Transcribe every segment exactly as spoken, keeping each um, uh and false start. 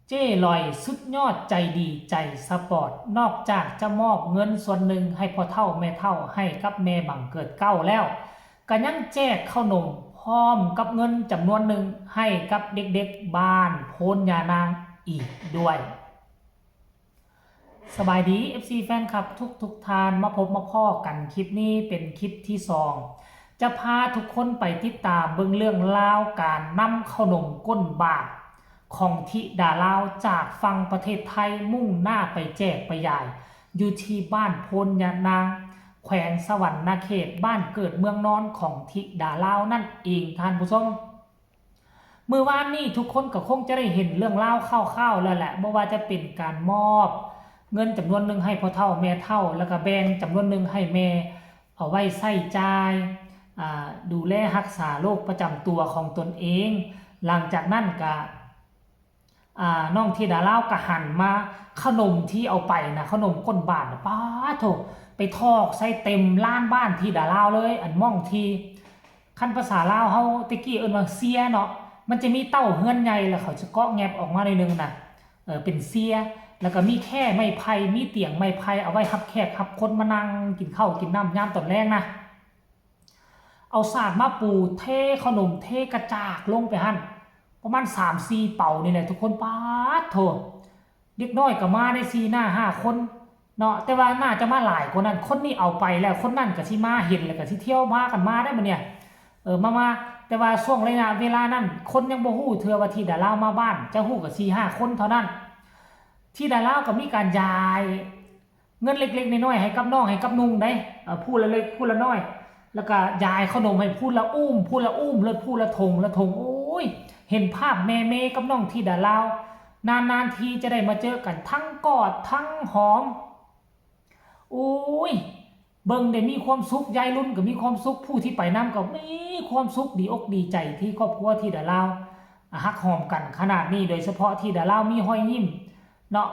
เจ๊ลอยสุดยอดใจดีใจสปอร์ต นอกจากจะมอบเงินส่วนหนึ่งให้พ่อเฒ่าแม่เฒ่าให้กับแม่บังเกิดเก้าแล้ว ก็ยังแจกขนมพร้อมกับเงินจำนวนหนึ่งให้กับเด็กๆบ้านโพนยานางอีกด้วย สบายดี เอฟซี แฟนคลับทุกทุกท่าน มาพบมาพ้อกันคลิปนี้เป็นคลิปที่สอง จะพาทุกคนไปติดตามเบิ่งเรื่องราวการนำขนมก้นบาทของธิดาลาวจากฝั่งประเทศไทยมุ่งหน้าไปแจกไปยาย อยู่ที่บ้านโพนยานาง แขวงสะหวันนะเขต บ้านเกิดเมืองนอนของธิดาลาวนั่นเองท่านผู้ชม มื้อวานนี้ทุกคนก็คงจะได้เห็นเรื่องราวคร่าวๆแล้วแหละ บ่ว่าจะเป็นการมอบเงินจำนวนหนึ่งให้พ่อเฒ่าแม่เฒ่า แล้วก็แบ่งจำนวนหนึ่งให้แม่เอาไว้ใช้จ่าย อ่า ดูแลรักษาโรคประจำตัวของตนเอง หลังจากนั้นก็ อ่า น้องธิดาลาวก็หันมา ขนมที่เอาไปนะ ขนมก้นบาทนะ ป๊าดโถ ไปถอกใส่เต็มลานบ้านธิดาลาวเลย อันหม่องที่ คันภาษาลาวเฮาแต่กี้เอิ้นว่าเซี้ยเนาะ มันจะมีเต้าเฮือนใหญ่ แล้วเขาจะเกาะแงบออกมาหน่อยหนึ่งนะ เออ เป็นเซี้ย แล้วก็มีแคร่ไม้ไผ่ มีเตียงไม้ไผ่ เอาไว้รับแขกรับคนมานั่งกินข้าวกินน้ำยามตอนแลงนะ เอาสาดมาปู เทขนม เทกระจาดลงไปหั่น ประมาณสามสี่เป๋านี่แหละทุกคน ป๊าดโถ เด็กน้อยก็มาได้สี่หน้าห้าคนเนาะ แต่ว่าน่าจะมาหลายกว่านั้น คนนี้เอาไปแล้ว คนนั้นก็สิมาเห็นแล้วก็สิเที่ยวมากันมาได้มื้อเนี่ย เออ มา มา แต่ว่าช่วงระยะเวลานั้น คนยังบ่ฮู้เทื่อว่าธิดาลาวมาบ้าน จะฮู้ก็สี่ห้าคนเท่านั้น ธิดาลาวก็มีการยายเงินเล็กๆน้อยๆให้กับน้องให้กับนุ่งได้ เออ ผู้ละเล็กผู้ละน้อย แล้วก็ยายขนมให้ผู้ละอุ้ม ผู้ละอุ้ม แล้วผู้ละถงละถง โอ้ย เห็นภาพแม่เมกับน้องธิดาลาว นานๆทีจะได้มาเจอกัน ทั้งกอดทั้งหอม โอ้ย เบิ่งได้มีความสุข ยายรุ่นก็มีความสุข ผู้ที่ไปนำก็มีความสุข ดีอกดีใจที่ครอบครัวธิดาลาวฮักหอมกันขนาดนี้ โดยเฉพาะธิดาลาวมีรอยยิ้มเนาะ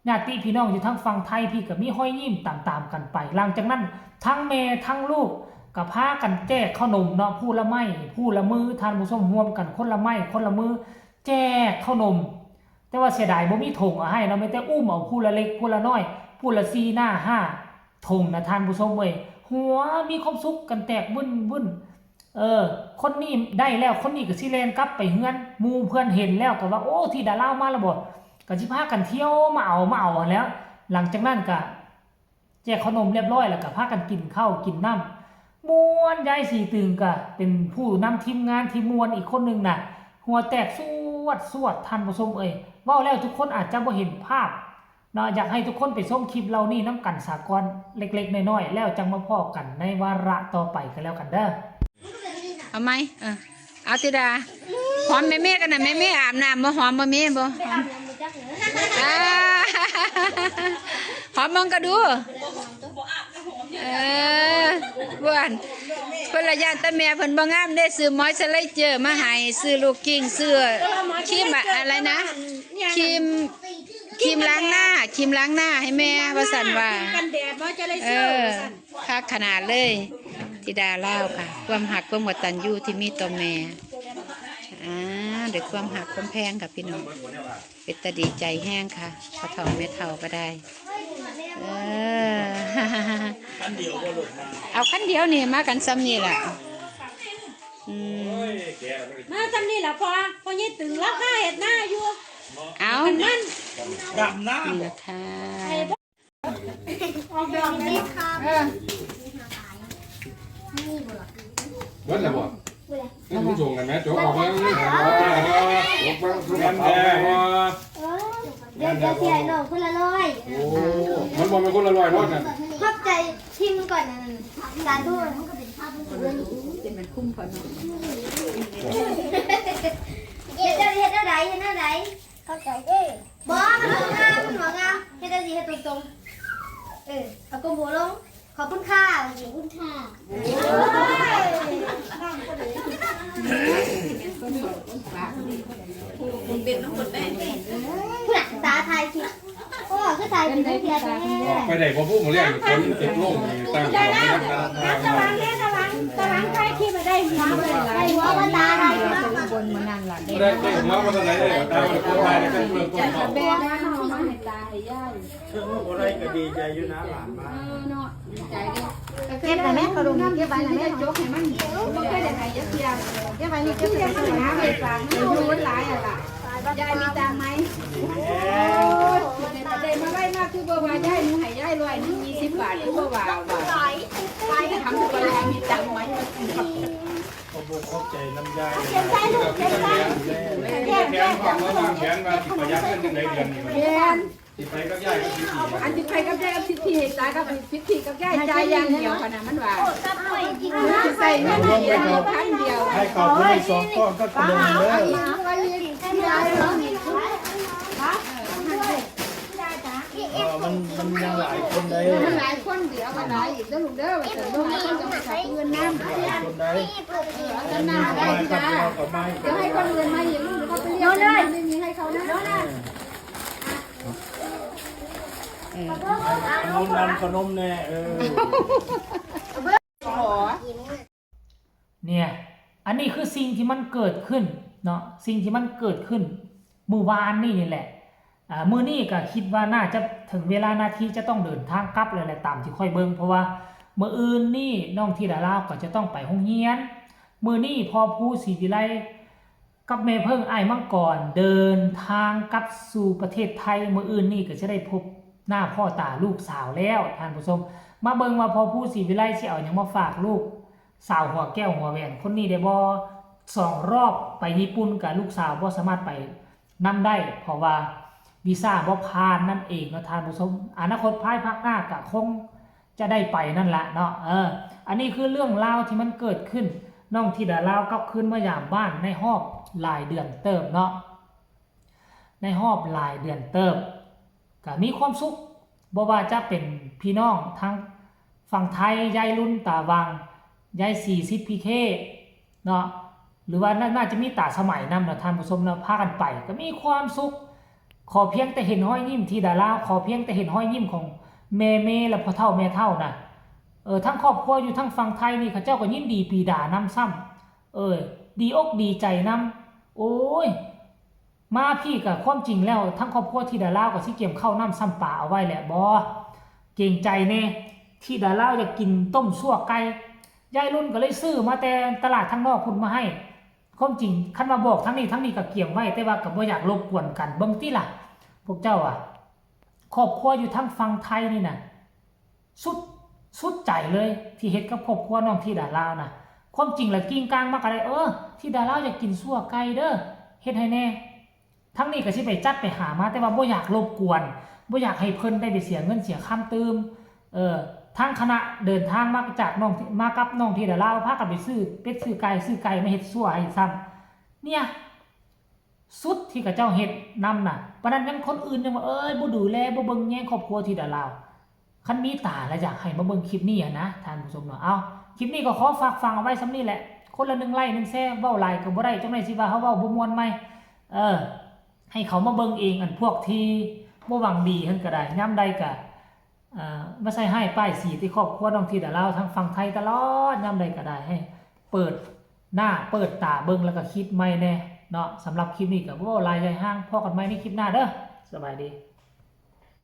ญาติพี่น้องอยู่ทางฝั่งไทยพี่ก็มีรอยยิ้มตามๆกันไป หลังจากนั้นทั้งแม่ทั้งลูกก็พากันแจกขนมเนาะ ผู้ละไม้ผู้ละมือ ท่านผู้ชม ร่วมกันคนละไม้คนละมือ แจกขนม แต่ว่าเสียดายบ่มีถงเอาให้เนาะ มีแต่อุ้มเอาผู้ละเล็กผู้ละน้อย ผู้ละสี่หน้าห้าถงนะท่านผู้ชมเอ้ย หัวมีความสุขกันแตกบึ้นบึ้น เออ คนนี้ได้แล้ว คนนี้ก็สิแล่นกลับไปเฮือน หมู่เพื่อนเห็นแล้วก็ว่า โอ้ ธิดาลาวมาแล้วบ่ ก็สิพากันเที่ยวมาเอามาเอาหั้นแหล้ว หลังจากนั้นก็ แจกขนมเรียบร้อยแล้วก็พากันกินข้าวกินน้ำ ม่วน ยายสีตึงก็เป็นผู้นำทีมงานที่ม่วนอีกคนหนึ่งน่ะ หัวแตกสวดสวด ท่านผู้ชมเอ้ย เว้าแล้วทุกคนอาจจะบ่เห็นภาพเนาะ อยากให้ทุกคนไปชมคลิปเหล่านี้นำกันสาก่อน เล็กๆน้อยๆ แล้วจั่งมาพ้อกันในวาระต่อไปก็แล้วกันเด้อ เอาไหม เออ เอาธิดา หอมแม่เมกันนะ แม่เมอาบน้ำบ่ หอมบ่เมบ่ หอม อ่า หอมเบิ่งก็ดู เออ เพิ่น เพิ่นละย่านแต่แม่เพิ่นบ่งามเด้ ซื้อมอยเจอร์เจอร์มาให้ ซื้อลูกกิ้ง ซื้อครีมอะ อะไรนะ ครีม ครีมล้างหน้า ครีมล้างหน้าให้แม่ ว่าซั่นว่า กันแดดมอยเจอร์เจอร์ เออ ว่าซั่น คักขนาดเลย ธิดาลาวค่ะ ความฮักความกตัญญูที่มีต่อแม่ อ่า ด้วยความฮักความแพงค่ะพี่น้อง เป็นตาดีใจแฮงค่ะ พ่อเฒ่าแม่เฒ่าก็ได้ เออ เอาคันเดียวนี่ มากันซ้ำนี่ล่ะ อืม มาซ้ำนี่ล่ะพ่อ พ่อใหญ่ตึงลาวพาเฮ็ดนาอยู่ เอา มัน ดำน้ำ นี่ล่ะค่ะ ออกดอกเลย เออ เบิดแล้วบ่ นี่มึงส่งกันไหม โจ๊กเอาเบิ่ง โจ๊กเบิ่ง แม่นแท้บ่ เดี๋ยว เดี๋ยวสิให้น้องคนละร้อย โอ้ มันบ่แม่นคนละร้อยเนาะนั่น ขอบใจ ชิมก่อนนะ สาธุ มันก็เป็นภาพมันเป็นเรื่องนี้ เป็นมันคุ้มพอเนาะ เฮ็ดได้ เฮ็ดได้ใด เฮ็ดได้ใด เข้าใจเด้อ บ่ มันบ่งาม มันบ่งาม เฮ็ดได้สิ เฮ็ดตรงๆ เออ เอาก้มหัวลง ขอบคุณค่ะ ขอบคุณค่ะ เป็นน้ำหมดแม่ น่ะ ตาถ่ายคลิป โอ้ คือถ่ายคลิปให้เพียรแท้ ออกไปได้บ่พูดมาเรียกคนเจ็บลงตั้ง ได้แล้ว น้ำสว่าง แม่สว่าง ตอนนั้นถ่ายคลิปมาได้หัวเลย ได้หัวมาตาอะไรมา บนมื้อนั้นล่ะ ได้ได้หัวมาตอนไหนเลย ตาเป็นคนไทยได้เป็นเพื่อนคนของ แม่มาเอามาให้ตาให้ยาย เชื่อว่าบ่ได้ก็ดีใจอยู่นะหลานมา เออเนาะ ดีใจเด้อ เก็บไว้แม่ กระดุมเก็บไว้นะแม่ จกให้มัน บ่เคยได้ให้จักเทื่อ เก็บไว้นี่ เก็บไว้ หาไว้ฝากมันอยู่มันหลายอะล่ะ ยายมีตังค์ไหม โอ้ย ได้มาไล่มาคือบ่ว่ายาย หนูให้ยายร้อยหนึ่ง ยี่สิบบาท คือบ่ว่า ว่า ไปทำตัว ยายมีตังค์ไหม ขอบคุณขอบใจน้ำยาย เขียนใส่ลูก เขียนใส่ แผนของเราวางแผนว่าสิประหยัดเงินจังได๋เดือนนี้ แม่น สิไปกับยายกับสิพี่ อันสิไปกับยายกับสิพี่ ตากับสิพี่กับยายจ่ายอย่างเดียวขนาดมันว่า สิใส่เงินเดือนละพันเดียว ให้ขอบคุณสองก้อนก็คนละหนึ่งเด้อ เออ มัน มันยังหลายคนเลย มันหลายคนเดี๋ยวก็หลายอีกเด้อลูกเด้อ ว่าแต่ลูกมันก็ไปหาเพื่อนน้ำ หลายคนเลย เออ เอาจำนำได้จ้า เดี๋ยวให้คนอื่นมาอีกลูก เดี๋ยวเขาไปเรียก ไม่มีให้เขานะ เออ ขนมนำขนมแน่ เออ เนี่ย อันนี้คือสิ่งที่มันเกิดขึ้นเนาะ สิ่งที่มันเกิดขึ้นมื้อวานนี่นี่แหละ อ่า มื้อนี้ก็คิดว่าน่าจะถึงเวลานาทีจะต้องเดินทางกลับแล้วแหละ ตามที่ข้อยเบิ่ง เพราะว่ามื้ออื่นนี่น้องธิดาลาวก็จะต้องไปโรงเรียน มื้อนี้พ่อภูศรีวิไลกับแม่เพิ่งอ้ายมังกรเดินทางกลับสู่ประเทศไทย มื้ออื่นนี่ก็จะได้พบหน้าพ่อตาลูกสาวแล้ว ท่านผู้ชม มาเบิ่งว่าพ่อภูศรีวิไลสิเอาหยังมาฝากลูกสาวหัวแก้วหัวแหวนคนนี้ได้บ่ สองรอบไปญี่ปุ่นกับลูกสาวบ่สามารถไปนำได้ เพราะว่าวีซ่าบ่ผ่านนั่นเองเนาะท่านผู้ชม อนาคตภายภาคหน้าก็คงจะได้ไปนั่นละเนาะ เออ อันนี้คือเรื่องราวที่มันเกิดขึ้น น้องธิดาลาวกลับคืนมายามบ้านในรอบหลายเดือนเติบเนาะ ในรอบหลายเดือนเติบ ก็มีความสุข บ่ว่าจะเป็นพี่น้องทั้งฝั่งไทย ยายรุ่นตาวัง ยายสี่สิบพีเค เนาะ หรือว่าน่า น่าจะมีตาสมัยนำเนาะท่านผู้ชมเนาะ พากันไป ก็มีความสุข ขอเพียงแต่เห็นรอยยิ้มธิดาลาว ขอเพียงแต่เห็นรอยยิ้มของแม่เมย์และพ่อเฒ่าแม่เฒ่านะ เออ ทั้งครอบครัวอยู่ทั้งฝั่งไทยนี่เขาเจ้าก็ยินดีปรีดานำซ้ำ เออ ดีอกดีใจนำ โอ้ย มาพี้ก็ความจริงแล้วทั้งครอบครัวธิดาลาวก็สิเกียมข้าวน้ำซ้ำปลาเอาไว้แหละ บ่ เกรงใจแน่ ธิดาลาวอยากกินต้มซั่วไก่ ยายรุ่นก็เลยซื้อมาแต่ตลาดทางนอกพุ้นมาให้ ความจริงคันว่าบอกทั้งนี้ทั้งนี้ก็เกียมไว้ แต่ว่าก็บ่อยากรบกวนกัน เบิ่งติล่ะ พวกเจ้าอะ ครอบครัวอยู่ทางฝั่งไทยนี่น่ะ สุด สุดใจเลยที่เฮ็ดกับครอบครัวน้องธิดาลาวน่ะ ความจริงแล้วกิ่งก้างมาก็ได้ เออ ธิดาลาวอยากกินซั่วไก่เด้อ เฮ็ดให้แน่ ทั้งนี้ก็สิไปจัดไปหามา แต่ว่าบ่อยากรบกวน บ่อยากให้เพิ่นได้ไปเสียเงินเสียคำตื่ม เออ ทางคณะเดินทางมาจากน้อง มากับน้องธิดาลาว พากันไปซื้อเป็ดซื้อไก่ ซื้อไก่มาเฮ็ดซั่วให้ซ้ำ เนี่ย สุดที่เขาเจ้าเฮ็ดนำน่ะ ปานนั้นยังคนอื่นยังว่า เอ้ย บ่ดูแล บ่เบิ่งแยงครอบครัวธิดาลาว คันมีตาแล้วอยากให้มาเบิ่งคลิปนี้หั้นนะ ท่านผู้ชมเนาะ เอา คลิปนี้ก็ขอฝากฝังเอาไว้ส่ำนี้แหละ คนละหนึ่งไลค์หนึ่งแชร์ เว้าหลายก็บ่ได้ จั่งใด๋สิว่าเฮาเว้าบ่ม่วนใหม่ เออ ให้เขามาเบิ่งเอง อันพวกที่บ่หวังดีหั้นก็ได้ ยามใดก็ อ่า มาใส่ร้ายป้ายสีที่ครอบครัวน้องธิดาลาวทางฝั่งไทยตลอด ยามใดก็ได้ ให้เปิดหน้าเปิดตาเบิ่งแล้วก็คิดใหม่แน่เนาะ สำหรับคลิปนี้ก็บ่หลายใหญ่ห้าง พ้อกันใหม่ในคลิปหน้าเด้อ สบายดี